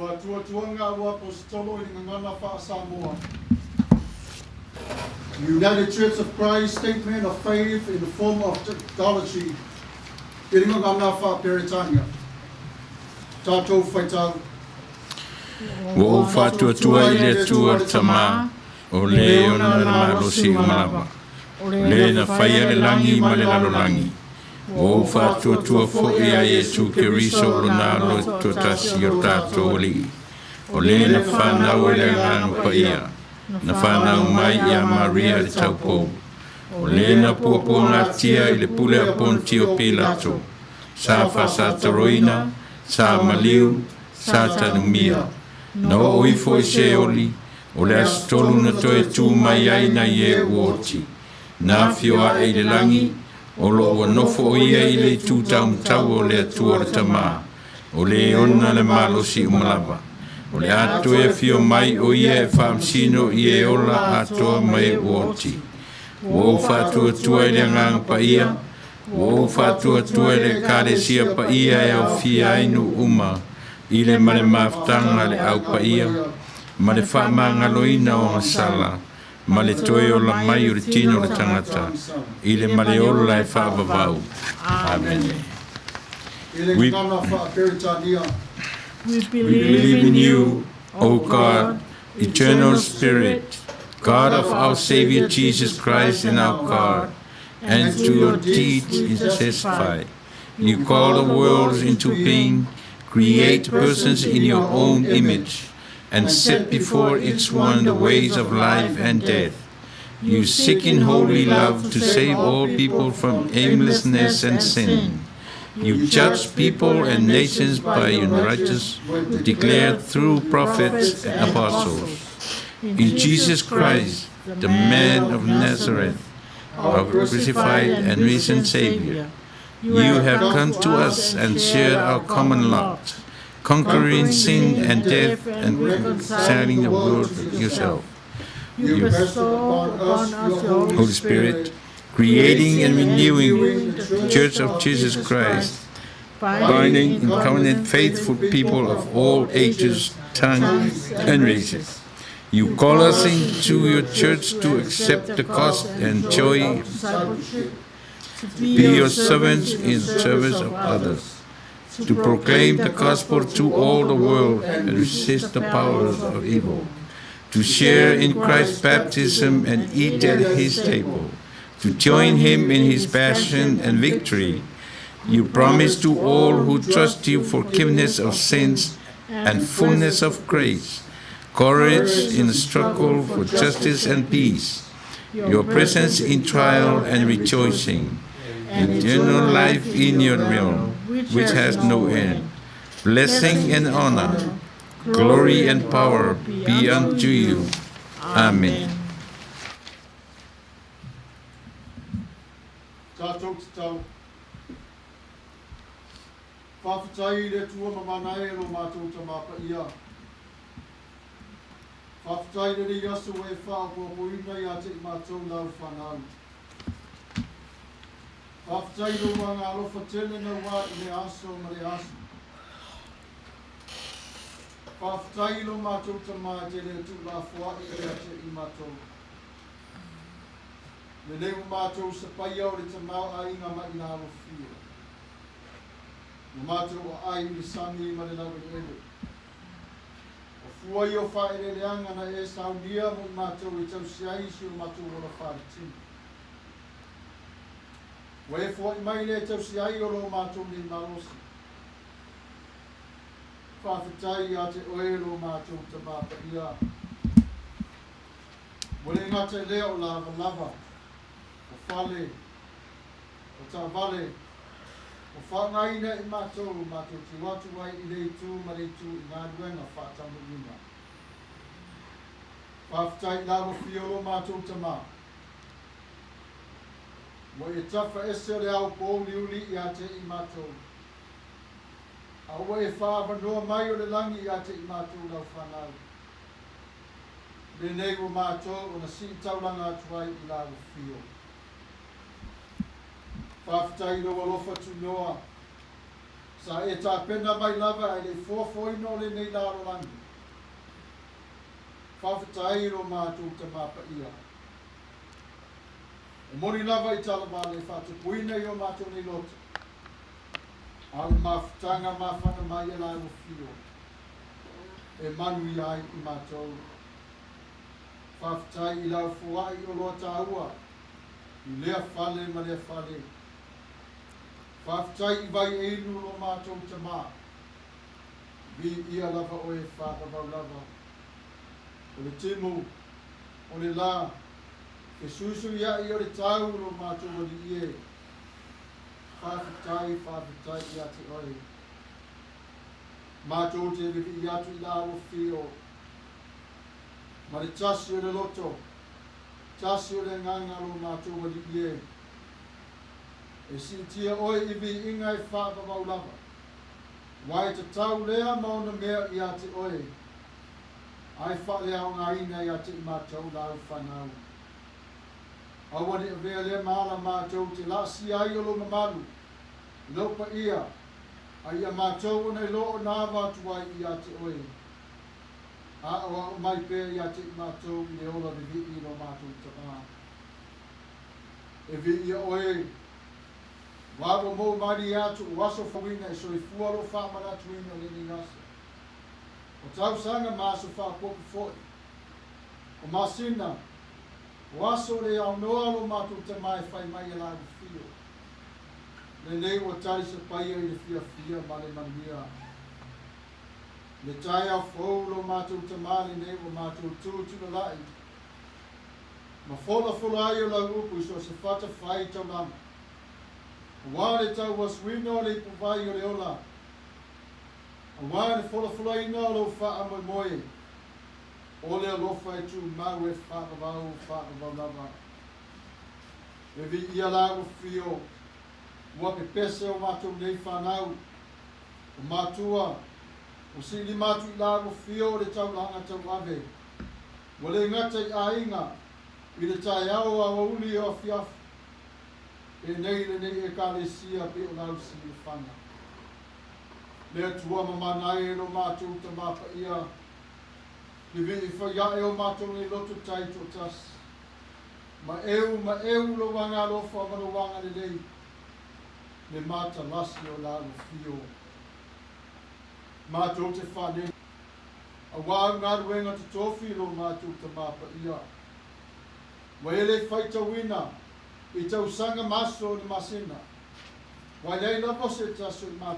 Faatuatuaga a Uapositolo i le Gagana Faa-Samoa. United Church of Christ Statement of Faith in the form of Doxology i le Gagana Faa-Peretania. Tatou faitau. Ua ou faatuatua i le Atua le Tama, o le ona le malosi uma lava, o le na faia le lagi ma le lalolagi. Ua ou faatuatua foi ia Iesu Keriso o lona Alo toatasi o tatou Alii, o le na fanau e le Agaga Paia, na fanau mai ia Maria le taupou, o le na puapuagatia i le pule a Pontio Pilato, sa faasatoroina, sa maliu, sa tanumia, na oo ifo i Seoli, o le aso tolu na toe tu mai ai nai e ua oti, na afio ae i le lagi, o lo ua nofo o ia i le itu taumatau o le Atua o le Tama, o le ona le malosi uma lava. O le a toe afio mai o ia e faamasino i e ola atoa ma e ua oti. Ua ou faatuatua i le Agaga Paia, ua ou faatuatua i le Ekalesia paia e aofia ai nuu uma i le ma le mafutaga a le Au Paia, ma le faamagaloina o agasala, ma le toe ola mai o le tino o le tagata i le ma le ola e faavavau. Amene. I le Gagana Faa-Peretania. We believe in you, O God, eternal Spirit, God of our Savior Jesus Christ and our God, and to your deeds we testify. You call the worlds into being, create persons in your own image, and set before each one the ways of life and death. You seek in holy love to save all people from aimlessness and sin. You judge people and nations by your righteous declared through prophets and apostles. In Jesus Christ, the man of Nazareth, our crucified and risen Savior, you have come to us and shared our common lot, conquering sin and death and reconciling the world with yourself. You bestowed upon us your Holy Spirit, creating and renewing the Church of Jesus Christ, binding in covenant faithful people of all ages, tongues, and races. You call us into your church to accept the cost and joy, be your servants in service of others, to proclaim the gospel to all the world and resist the powers of evil, to share in Christ's baptism and eat at his table, to join him in his passion and victory. You promise to all who trust you forgiveness of sins and fullness of grace, courage in the struggle for justice and peace, your presence in trial and rejoicing, eternal life in your realm, which has no end. Blessing and honor, glory and power be unto you. Amen. Tatou tatau. Faafetai i le Atua mamana e lo matou Tama Paia. Faafetai i lenei aso ua e faaopoopoina ia te i matou lau fanau. Faafetai i lou agaalofa tele naua i lea aso ma lea aso. Faafetai i lo matou Tama e te le tuulafoai ia te i matou. Lenei ua matou sapaia o le tamaoaiga mai lalofia. Ua matou aai i le sami ma le laueleele. O fua ia o faaeleeleaga na e saunia mo i matou e tausi ai si o matou ola faaletino. Ua e foai mai le tausi ai o lo matou nei malosi. Faafetai ia te oe lo matou Tama Paia. Ua le gata i lea o lavalava, o fale, o taavale, ua faaaogaina e matou matou te o atu ai i le itu ma le itu i galuega faataumuina. Faafetai i le alofia o lo matou Tama. Ua e tafa ese o le ao pōuliuli ia te i matou, a ua e faaavanoa mai o le lagi ia te i matou lau fanau. Lenei ua matou ona sii taulaga atu ai i lau afio. Faafetai i lou alofa tunoa. Sa e tapena mai lava ae le i foafoaina o lenei lalolagi. Faafetai i lo matou Tama Paia. E moni lava i talavale e faatupuina i o matou nei loto, a o le mafutaga mafana mai a lāua fio e manuia ai i matou. Faafetai i lau foai o loa taua i lea fale ma lea fale. Faafetai i vai e inu lo matou Tama. Viia lava oe e faavavau lava. O le timu, o le la, fesuisuiaʻi o le tau lo matou alii e. Faafetai, faafetai ia te oe. Matou te vivii atu i lāua fio, ma le tasi o le loto, tasi o le agaga lo matou alii e. E siitia oe i viiga e faavavau lava, aua e tatau lea ma ona mea ia te oe, ae faaleaogaina ia te i matou lau fanau. Aua ne i avea lea ma ala matou te laasia ai o lou mamalu i lou paia, a ia matou ona iloa o nava atu ai ia te oe. Aʻoaʻo mai pea ia te i matou i le ola vivii i lo matou Tama. E viia oe, aua ua mou malie atu o aso fauina e soifua lou faamanatuina o lenei aso. O tausaga ma aso faaopoopo foi, o masina, o aso le aunoa lo matou Tama e fai mai e la ua fio. Lenei ua tali sapaia i le fiafia ma le manuia. Le taeao fou lo matou Tama lenei ua matou tu tulalai ma folafola ai o lau upu i so o se fata fai taulaga. Aua le tauasuina o le ipuvai o le ola, aua le folafolaina o lou faamoemoe, o le alofa e tumau e faavavau faavavau lava. E viia la ua fio, ua pepese o matou nei fanau, o matua, ua siilima atu i la ua fio o le taulaga tauave, ua le gata i aiga, i le taeao aoauli o afiafi, penei lenei Ekalesia pei o lau silafaga. Le Atua mamana e lo matou Tama Paia, vivii fai ae o matou nei loto tai toatasi. Ma eu, ma eu lou agalofa ma lou agalelei, le matalasi o la ua fio. Matou te faanene, aua au galuega totofi lo matou Tama Paia. Ua e le faitauina i tausaga ma aso o le masina, ua leai lava se tasi o i matou.